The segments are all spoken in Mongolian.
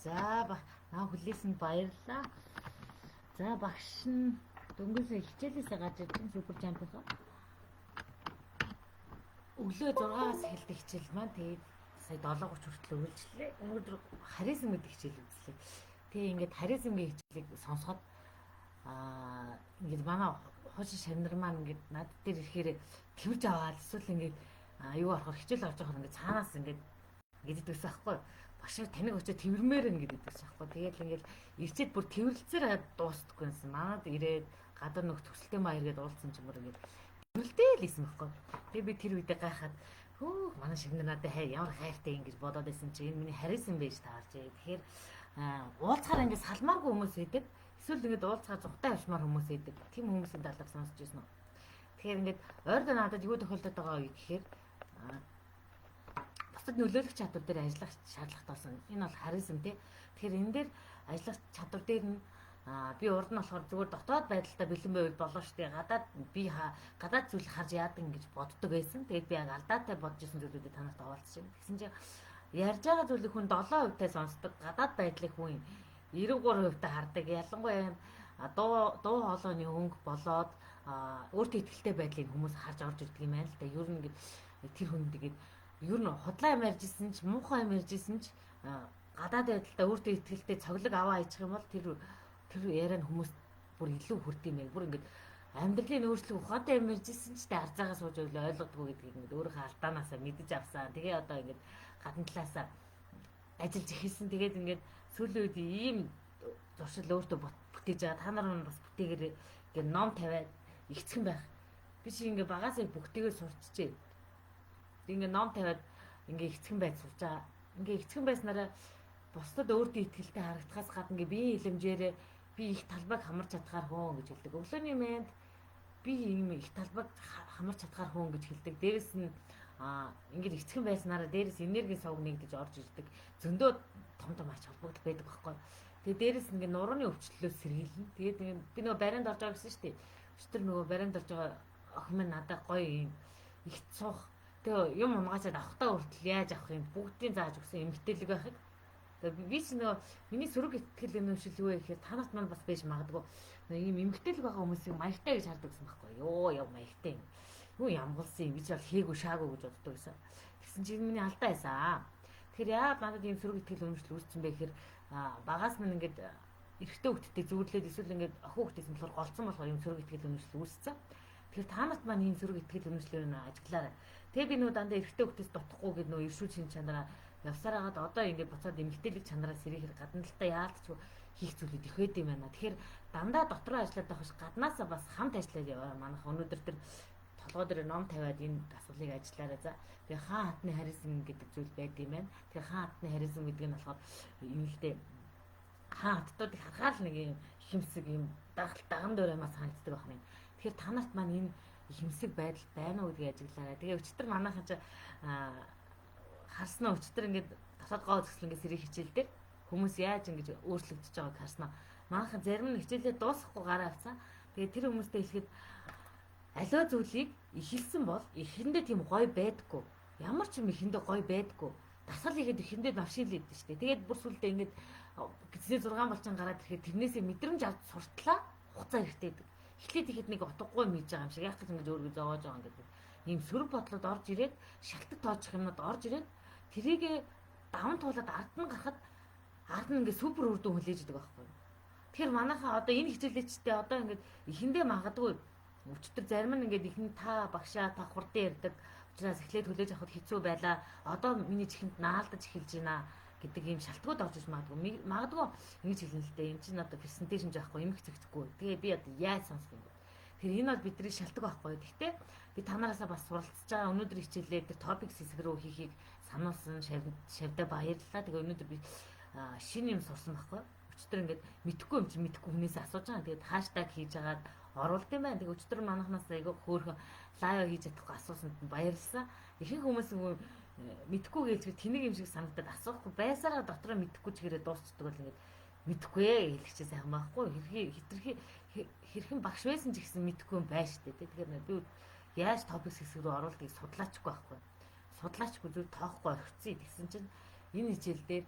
За наа хүлээсэнд баярлалаа. За багш нь дөнгөж хичээлээсээ гарч ирж байна супер жампынхаа. Өглөө 6-аас эхэлдэг хичээл маань тэгээд сая 7:30 хүртэл үргэлжлээ. Өнөөдөр харизм гэдэг хичээл үзлээ. Тэгээ ингээд харизмгийн хичээлийг сонсоход ингээд манай хуучин шавнар маань ингээд над дээр ирэхээр тэрж аваад эсвэл ингээд юу орохоор хичээл орж байхаар ингээд цаанаас ингээд ингээд идэгсэн байхгүй. Багш таныг очиж тэрмээр ингээд идэгсэн байхгүй. Тэгэл ингээд ирчээд бүр тэрвэрлцээр дуустдаггүй юмсан. Манад ирээд гадар нөх төсөлтэй маа ирээд уулзсан ч юм уу ингээд тэрвэрлдээ л исэн байхгүй. Тэгээ би тэр үедээ гайхаад хөөх манай шавнар надад хай ямар хайртай юм гэж бодоод байсан чи энэ миний харизм байж таарчээ. Тэгэхээр уулзахаар ингээд салмааргүй хүмүүс идэг. Эсвэл ингээд уулзахаар зугтаа авчмаар хүмүүс идэг. Тийм хүмүүсийн талаар сонсч ирсэн үү. Тэгэхээр ингээд ойрдоо надад юу тохиолдод байгаа вэ гэхээр бусдад нөлөөлөх чадвар дээр ажиллах шаардлагатай болсон. Энэ бол харизм тий. Тэгэхээр энэ дээр ажиллах чадвар дээр нь би урд нь болохоор зүгээр дотоод байдалтай бэлэн байвал болно шүү дээ. Гадаад би гадаад зүйл харж яадаг гэж боддог байсан. Тэгээд би яг алдаатай бодож исэн зүйлүүдийг та нарт хуваалцсан. Тэгсэн чинь ярьж байгаа зүйлийг хүн 7% та сонсдог. Гадаад байдлыг хүн 93% та хардаг. Ялангуяа дуу хоолойны өнгө болоод өөртөө ихтэй байдлыг хүмүүс харж орж ирдэг юм байна л да. Ер нь ингээд тэр хүн тэгээд ер нь худлаа юм ярьж исэн ч муухай юм ярьж исэн ч гадаад байдалтай өөртөө ихтэй цоглог аваа хийчих юм бол тэр яриа нь хүмүүс бүр илүү хүрд юм байна. Бүр ингээд амьдралын өөрчлөлт ухаантай юм ярьж исэн ч тэ арзаагаа сууж байвал ойлгодгүй гэдгийг ингээд өөрийнхөө алдаанаасаа мэдэж авсан. Тэгээ одоо ингээд гадна талаасаа ажиллаж эхэлсэн. Тэгээд ингээд сүүлийн үед ийм зуршил өөртөө бүтээж байгаа. Та нар нь бас бүтээгээр ингээд ном тавиад ихцхэн байх. Би чи ингээд багасаа бүгдийгээ сурчжээ. Тэг ингээд ном тавиад ингээд ихцхэн байж сурч байгаа. Ингээд ихцхэн байснараа бусдад өөртөө ихтэй харагдахаас гадна ингээд биеийн хилэмжээрээ би их талбайг хамарч чадхаар хүн гэж хэлдэг. Өглөөний мэнд би ийм их талбайг хамарч чадхаар хүн гэж хэлдэг. Дээрэс нь ингээд эцхэн байснараа дээрэс энергийн сувг нэгдэж орж ирдэг. Зөндөө том том ач холбогдол байдаг байхгүй. Тэгээ дээрэс ингээд нурууны өвчлөлөөс сэргийлнэ. Тэгээд ингээд би нөгөө барианд орж байгаа гэсэн шүү дээ. Өчтөр нөгөө барианд орж байгаа охин минь надад гоё юм их цуух. Тэгээ юм унгаачаад авахтаа хүртэл яаж авах юм бүгдийг зааж өгсөн эмгтээлэг байхыг. Тэгээ би ч нөгөө миний сөрөг итгэл үнэмшил юу вэ гэхээр та нарт маань бас байж магадгүй. Нөгөө ийм эмгтээлэг байгаа хүмүүсийг маягтай гэж хардаг гэсэн байхгүй юу? Яа маягтай юм. Юу ямгалсан юм би ч бол хийгүү шаагүй гэж боддог гэсэн. Тэгсэн чинь миний алдаа байсан. Тэгэхээр яагаад надад ийм сөрөг итгэл үнэмшил үүссэн бэ гэхээр багаас минь ингээд эрэгтэй хүүхдтэй зүүрлээд эсвэл ингээд охин хүүхдээс болохоор голцсон болохоор ийм сөрөг итгэл үнэмшил үүссэн. Тэгэхээр та нарт маань ийм сөрөг итгэл үнэмшлээр нь ажиглаарай. Тэгээ би нөгөө дандаа эрэгтэй хүүхдээс дутахгүй гэдэг нөгөө иршүүл шин чанараа явсаар хагаад одоо ингээд буцаад эмгтээлэг чанараас сэрийхэр гадна талдаа яалтч хийх зүйлүүд их байд юм байна. Тэгэхээр дандаа дотроо ажиллаад байх биш гаднаасаа бас хамт ажиллаад яваа. Манайх өнөөдөр тэр толгой дээр ном тавиад энэ дасгалыг ажиллаарай за. Тэгээ хаан хатны харизм гэдэг зүйл байд юм байна. Тэгээ хаан хатны харизм гэдэг нь болохоор юм л дээ. Хаан хаттуудыг харахаар л нэг юм хэмсэг юм даган дураймаас санагддаг байх юм. Тэгэхээр та нарт маань энэ хэмсэг байдал байна уу гэдгийг ажиглаарай. Тэгээ өчтөр манайхан чи харснаа өчтөр ингээд дотоод гоо зөксөл ингээд сэрэг хичээл дээр хүмүүс яаж ингэж өөрчлөгдөж байгааг харснаа. Манайхан зарим нь хичээлээ дуусгахгүй гараа авцсан. Тэгээ тэр хүмүүстэй хэлэхэд аливаа зүйлийг эхэлсэн бол эхэндээ тийм гоё байдаггүй. Ямар ч юм эхэндээ гоё байдаггүй. Дасгал хийгээд эхэндээ навшийл идэв шүү дээ. Тэгээд бүр сүлдээ ингээд гизний 6 болчин гараад ирэхэд тэрнээсээ мэдрэмж авч суртлаа хугацаа хэрэгтэй байдаг. Эхлээд ихэд нэг утгагүй юм хийж байгаа юм шиг яах гэж ингэж өөрийгөө зовоож байгаа юм гэдэг. Ийм сөрөг бодлоод орж ирээд шалтак тоочих юмнууд орж ирээд тэрийг даван туулаад ард нь гарахад ард нь ингээд супер үр дүн хүлээж идэг байхгүй. Тэгэхээр манайхаа одоо энэ хичээлээчтэй одоо ингээд эхэндээ магадгүй өчтөр зарим нь ингээд ихэн та багшаа та хурдан ярьдаг учраас эхлээд хүлээж авахд хэцүү байлаа. Одоо миний чихэнд наалдаж эхэлж байна гэдэг ийм шалтгууд орж иж магадгүй. Магадгүй ингэж хэлнэ л дээ. Энд чинь одоо презентацийн жаахгүй юм хэцэгдэхгүй. Тэгээ би одоо яаж сонсох юм бэ? Тэгэхээр энэ бол бидний шалтгаан байхгүй. Гэхдээ би та нараасаа бас суралцж байгаа. Өнөөдөр хичээлээ тэр топик хэсэг рүү хийхийг сануулсан шавьдаа баярлалаа. Тэгээ өнөөдөр би шинэ юм сурсан байхгүй. Өчтөр ингээд мэдхгүй юм чи мэдхгүй хүнээс асууж байгаа. Тэгээд хаштаг хийж агаад оруулд юм байна. Тэгээ өчтөр манайхнаас айгүй хөөрхөн лайв хийж чадахгүй асуусанд нь баярлсан. Ихэнх хүмүүс мэдхгүй гэлж тэнэг юм шиг санагдаад асуухгүй байсараа дотроо мэдхгүй ч гэрээ дуусчдаг бол ингээд мэдхгүй ээ хэлэх чи сайхан байхгүй. Хитрхи хэрхэн багш байсан ч гэсэн мэдхгүй юм байна шүү дээ. Тэгэхээр би яаж топик хэсэг рүү оруулдгийг судлаачгүй байхгүй. Судлаачгүй зүг тоохгүй орхицсан. Тэгсэн чинь энэ хичээл дээр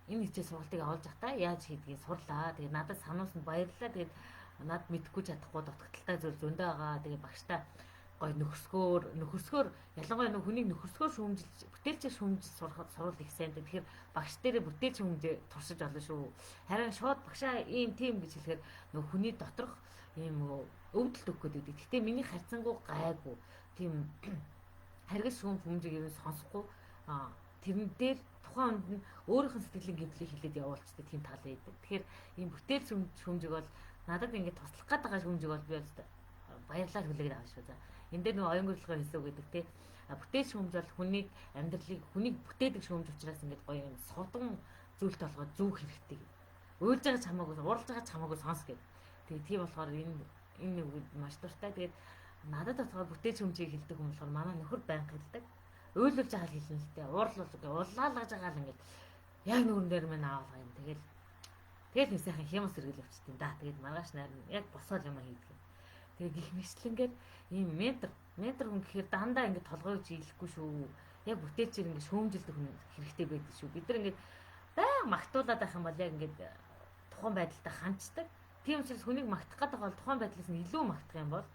энэ хичээл сургалтыг авалж байхдаа яаж хийдгийг сурлаа. Тэгээд надад сануулсанд баярлалаа. Тэгээд над мэдэхгүй чадахгүй дутагдaltaй зүйл зөндөө байгаа. Тэгээд багштай гой нөхөрсгөөр ялангуяа нөх хүнийг нөхөрсгөөр шүүмжилж бүтээлчээр шүүмжилж сурахад сурвал их сайн. Тэгэхээр багш дээрээ бүтээлч шүүмжээ туршиж болно шүү. Харин шууд багшаа ийм тийм гэж хэлэхээр нөх хүний доторх ийм өвдөлт өгөх гэдэг. Гэхдээ миний харьцангуй гайгүй тийм харгас шүүм хүмүүжийг ер нь сонсохгүй тэрэн дээр тухайн хүнд нь өөрийнх нь сэтгэлийн гэмтлийг хилээд явуулчдаг тийм тал байдаг. Тэгэхээр ийм бүтээл шүүмжиг бол надад ингээд туслах гээд байгаа шүүмжиг бол би баярлалаа хүлээгээд авах шүү. За энэ дээр нөгөө оюун гөрөлгөө хэлсүү гэдэг тий. Бүтээл шүүмж бол хүнийг амьдралыг хүнийг бүтээдэг шүүмж учраас ингээд гоё юм содон зүйл толгой зүүх хэрэгтэй. Уйлж байгаа ч хамаагүй, уурлаж байгаа ч хамаагүй сонс гэдэг. Тэгээ тийм болохоор энэ нэг маш дуртай. Тэгээд надад болохоор бүтээл шүүмжийг хэлдэг хүн болохоор манай нөхөр байнга хэлдэг. Уйлуулж байгаа л хэлнэ л дээ. Уурлуул улаалгаж байгаа л ингээд яг нүүрэн дээр минь аавлаа юм. Тэгэл нэг сайхан хямс сэргэл явчихд юм да. Тэгээд маргааш найр нь яг босоод юм хийдэг. Тэгээ гих мэтлэнгээр ийм ментор хүн гэхээр дандаа ингээд толгойг жилэхгүй шүү. Яг бүтээлчээр ингээд шүүмжилдэг хүн хэрэгтэй байдаг шүү. Бид нар ингээд баян магтуулаад байх юм бол яг ингээд тухайн байдалтай ханчдаг. Тийм учраас хүнийг магтах гэдэг бол тухайн байдлаас нь илүү магтах юм бол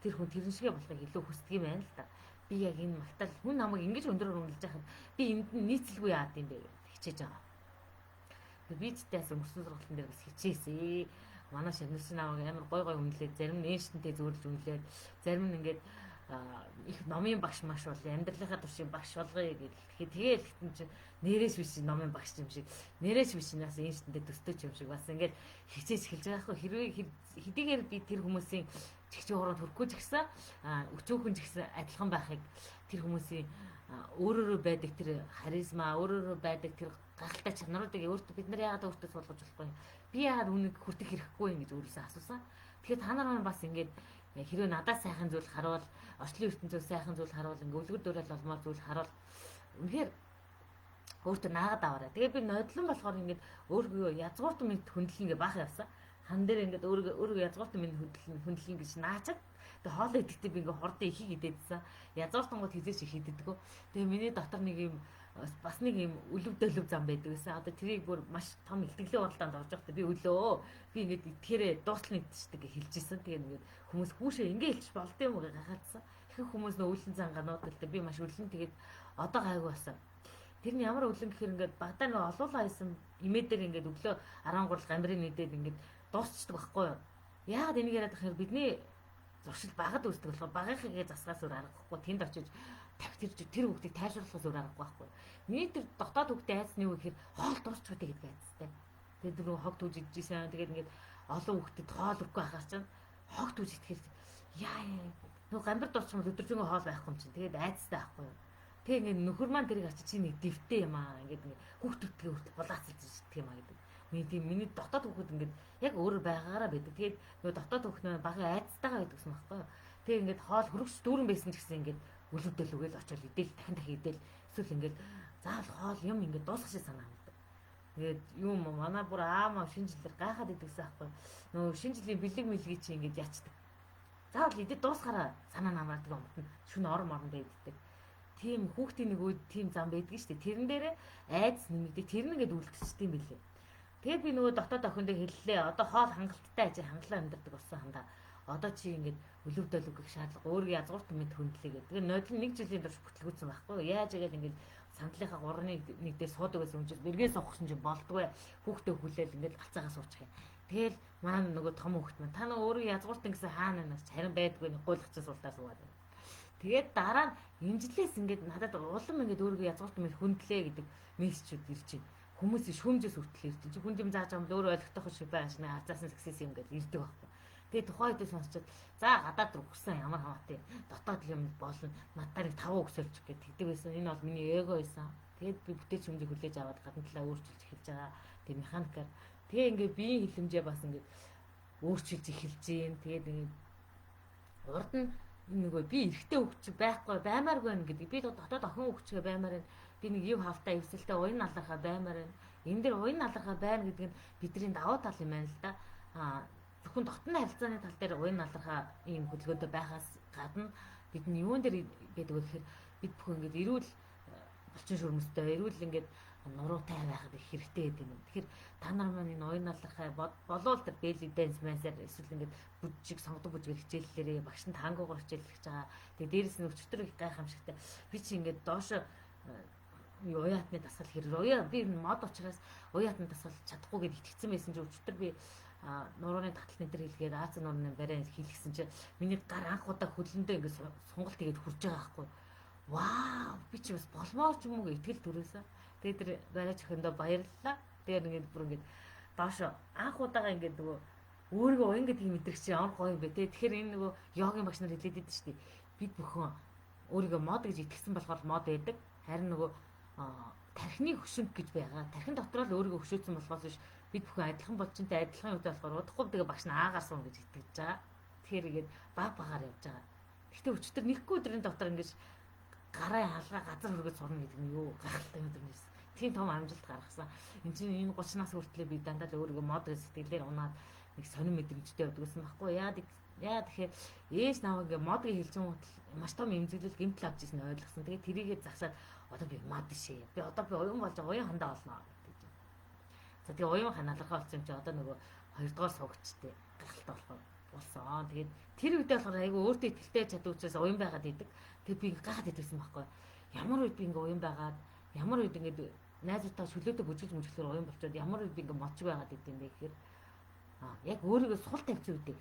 тэр хүн тэрэн шигэ болохыг илүү хүсдэг юм байна л да. Би яг энэ магтаал хүн намайг ингэж өндрөөр үнэлж байхад би энд нь нийцэлгүй яад юм бэ гэж хичээж байгаа. Би ч таас өнгөрсөн сургалтын дээр бас хичээсээ. Манай шагнарч намайг амар гой гой үнэлээд зарим нь ээжтэнтэй зөөрлж үнэлээд зарим нь ингээд их номын багш маш бол амьдралынхаа туршиг багш болгоё гэж. Тэгэхээр тэгэл хитэн чинь нэрээс биш номын багш юм шиг нэрээс биш нас ээжтэнтэй төстөөч юм шиг бас ингээд хичээж эхэлж байгаа хгүй. Хэрвээ хэдийгээр би тэр хүмүүсийн чигчийн хуруунд хүрэхгүй ч гэсэн өчөөхөн ч гэсэн адилхан байхыг тэр хүмүүсийн өөрөөрөө байдаг тэр харизма, өөрөөрөө байдаг тэр гайхалтай чанаруудыг өөртөө бид нар яагаад өөртөө суулгаж болохгүй юм? Би яагаад үүнийг хүртэх хэрэггүй юм гэж өөрөөсөө асуусан. Тэгэхээр та нар маань бас ингээд хэрвээ надад сайхан зүйл харуул, орчлон ертөнцөөс сайхан зүйл харуул, ингээд үлгэр дуурайл олмоор зүйл харуул үнэхээр өөртөө наагаад аваарай. Тэгээ би нодлон болохоор ингээд өөргөө язгуурт мэд хөндлөн гэж баах явсан. Хан дээр ингээд өөргөө язгуурт мэд хөндлөн гэж наачаад тэгээ хоол идэхдээ би ингээд хурдан ихийг идэдсэн. Язгууртангууд хизээч их идэгдэггүй. Тэгээ миний дотор нэг юм бас нэг юм үлв дөлөв зам байдаг гэсэн. Одоо тэрийг бүр маш том илтгэлийн уралдаанд орж байхдаа би өлөө. Би ингээд идэхээрээ дуустал нь идчихдэг гэж хэлжсэн. Тэгээ ингээд хүмүүс хүүшээ ингээ хэлчих болд юм уу гэж гайхаадсан. Ихэнх хүмүүс нөө өлөн зан ганууд л би маш өлөн тэгээд одоо гайгүй болсон. Тэр нь ямар өлөн гэхээр ингээд багтаа нэг олуулаа хийсэн имээ дээр ингээд өглөө 13 гамбирын нэдээд ингээд дуусчдаг байхгүй юу? Яагаад энийг яриад байхэр бидний зуршил багад үүсдэг болохоор багийнхыгээ засгаас өөр аргагүй тэнд очиж тэр хүүхдийг тайвшруулахаас өөр аргагүй байхгүй. Миний тэр дотоод хүүхдээ айдас нь юу гэхээр хоол дуусчихдаг гэдэг айдастай. Тэгээд тэр хог түүж идчихсэн. Тэгээд ингээд олон хүүхдэд хоол өгөхгүй байхаар чинь хог түүж идэхээр яа нөгөө гамбир дуусчих юм өдөржингөө хоол байхгүй юм чинь. Тэгээд айдастай байхгүй юу. Тэгээ ингээд нөхөр маань тэрийг очиж чи нэг дэвтэй юм аа. Ингээд ингээд хүүхдүүдтэй хүртэл булаацалж идэх юм аа гэдэг. Миний тийм миний дотоод хүүхэд ингээд яг өөр байгаагаараа байдаг. Тэгээд нөгөө дотоод хүүхэд маань багын айдастайгаа байдаг гэсэн байхгүй юу. Тэгээ ингээд хоол хөрөгч дүүрэн байсан ч гэсэн ингээд үлүүдэл үгээл очиод идэл дахин дахин идэл эсвэл ингээд заавал хоол юм ингээд дуусгах шиг санаа амардаг. Тэгээд юм манай бүр аамаа шинэ жилээр гайхаад идэгсэн аахгүй. Нөгөө шинэ жилийн бэлэг мэлгийг чи ингээд ячдаг. Заавал идэл дуусгаараа санаа намраадаг юм. Шүн орон моронд иддэг. Тийм хүүхдийн нэг үед тийм зам байдаг шүү дээ. Тэрэн дээрээ айдас нэмэгдээ тэр нь ингээд үлдчихдэг юм билээ. Тэгээд би нөгөө дотоод охиндоо хэллээ. Одоо хоол хангалттай ажил хангалаа амьдардаг болсон хандаа. Одоо чи ингээд өлөв дөлөв гэх шаардлага өөргөө язгуурт мэд хөндлөө гэдэг. Тэгээд нодон нэг жилийн турш бүтлгүүцсэн байхгүй. Яаж игээл ингээд сандлынхаа 3-ны 1 дээр суудаг байсан юм чинь эргээ суух гэсэн чинь болдгоо. Хүүхдээ хүлээл ингээд галцаагаа суучих юм. Тэгэл маань нөгөө том хүүхд маань та нөгөө өөрөө язгуурт гэсэн хаана нас харин байдгүй нэг гуйлах чинь суултаа суугаад байна. Тэгээд дараа нь имжлээс ингээд надад улам ингээд өөргөө язгуурт мэд хөндлөө гэдэг мессежүүд ирж байна. Хүмүүсийн шүүмжээс хүртэл ирж байна. Чи хүн юм зааж байгаа юм л өөрөө ойлгохтой шиг байх шнэ хазаасан сексэс юм гэж ирдэг байхгүй. Тэгээ тухайн үед сонсчод за гадаад руу өгсөн ямар хамаатай дотоод юм болно надад нэг 5 өгсөлж гэж тэгдэг байсан. Энэ бол миний эго байсан. Тэгээд би бүтээч хүмжийг хүлээж аваад гадна талаа өөрчилж эхэлж байгаа. Тэгээ механикаар тэгээ ингээд биеийн хилэмжээ бас ингээд өөрчилж эхэлж гин. Тэгээд ингээд урд нь нөгөө би эрэгтэй хөвч байхгүй баймааргүй байна гэдэг. Би дотоод охин хөвчгээ баймаар байна. Би нэг ив хавтаа эвсэлтэй уян алархаа баймаар байна. Энэ дэр уян алархаа байна гэдэг нь бидний давуу тал юм байна л да. Аа зөвхөн дотны харилцааны тал дээр уян алархаа ийм хөдөлгөөнтэй байхаас гадна бид нь юун дээр байдаг вэ гэхээр бид бүхэн ингээд эрүүл булчин шүрмэстэй, эрүүл ингээд Нуруутай байхад их хэрэгтэй гэдэг юм. Тэгэхээр та нар маань энэ оюун алархай болвол тэр belly dance мансаар эсвэл ингээд бүжиг сонгодог бүжгээр хичээллээрээ багш нь тангогоор хичээллэж байгаа. Тэгээ дээрэс нь өчтөр их гайхамшигтай. Би чи ингээд доошо уяатны дасгал хэрэг уяа би мод учраас уяатны дасгал чадахгүй гэд итгэцэн байсан чи өчтөр би нурууны таталт энэ төр хийлгээд Аз нурууны барай хийлгсэн чи миний гар анх удаа хөлөндөө ингээд сунгалт хийгээд хурж байгаа байхгүй. Вау, би чи бас болмоор ч юм уу итгэл төрөөсөн. Тэгээд тэр барай зохиндоо баярлалаа. Тэгээд ингээд бүр ингээд доошо анх удаага ингээд нөгөө өөрийгөө уян гэдгийг мэдрэх чи ямар гоё юм бэ те. Тэгэхээр энэ нөгөө йогийн багш нар хэлээд идэв шүү дээ. Бид бүхэн өөрийгөө мод гэж итгэсэн болохоор мод байдаг. Харин нөгөө тархины хөшөнг гэж байгаа. Тархин дотор л өөрийгөө хөшөөцсөн болохоос биш бид бүхэн адилхан болчинтай адилхан үедээ болохоор удахгүй тэгээ багш нь аагаар суун гэж итгэж байгаа. Тэгэхээр ингээд баг багаар явж байгаа. Гэхдээ өчтөр нэггүй өдрийн дотор ингэж гараа халгаа газар хөргөж сурна гэдэг нь юу гайхалтай юм дэрнээс. Тийм том амжилт гаргасан. Энд чинь энэ 30 нас хүртлээр би дандаа л өөрийгөө мод гэж сэтгэлээр унаад нэг сонин мэдрэмжтэй явдаг гэсэн байхгүй яа. Яа тэгэхээр ээж намайг ингээ модыг хэлсэн маш том эмзэглэл гэмтэл авч ирсэн ойлгосон. Тэгээ тэрийгээ загсаад одоо би мод шээ. Би одоо би уян болж уян хандаа болно гэдэг. За тэгээ уян ханаалгаа болсон юм чи одоо нөгөө хоёрдугаар суугчтэй гайхалтай болохоор болсон. Тэгээд тэр үедээ болохоор айгүй өөртөө ихтэй чадвар учраас уян байгаад идэг. Тэгээд би ингээ гайхаад идэгсэн байхгүй. Ямар үед би ингээ уян байгаад, ямар үед ингээ найзуудтаа шөлөөдө бүжиглж мүжиглэхээр уян болчоод, ямар үед би ингээ модчиг байгаад идэв юм бэ гэхээр яг өөрийгөө сул тавьсан үедээ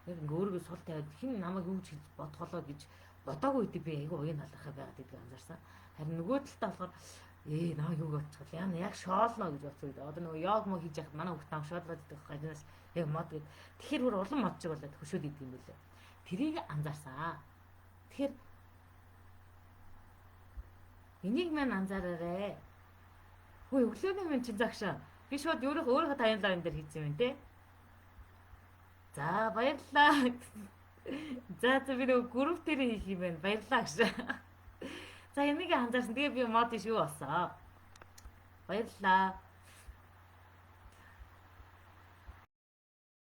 яг ингээ өөрийгөө сул тавиад хэн намайг юу гэж бодголоо гэж бодоогүй үедээ би айгүй уян халахаа байгаад идэх анзаарсан. Харин нөгөө талдаа болохоор намайг юу бодчихвол яа яг шоолно гэж бодсон үед одоо нөгөө йог мо хийж яхад манай хүүхд нам шоолоод идэх гаднаас яг мод гэд тэгэхээр бүр улам модчиг болоод хөшөөд идэг юм байлээ. Тэрийг анзаарсан. Тэгэхээр энийг мань анзаараарэ. Хөөе, өглөөний минь чинь загшаа. Би шууд өөрийнхөө timeline дээр хийсэн юм те. За баярлалаа. За за би нөгөө групп дээр хийх юм байна. Баярлалаа гэж. За энийг анзаарсан. Тэгээ би мод шүү болсон. Баярлалаа.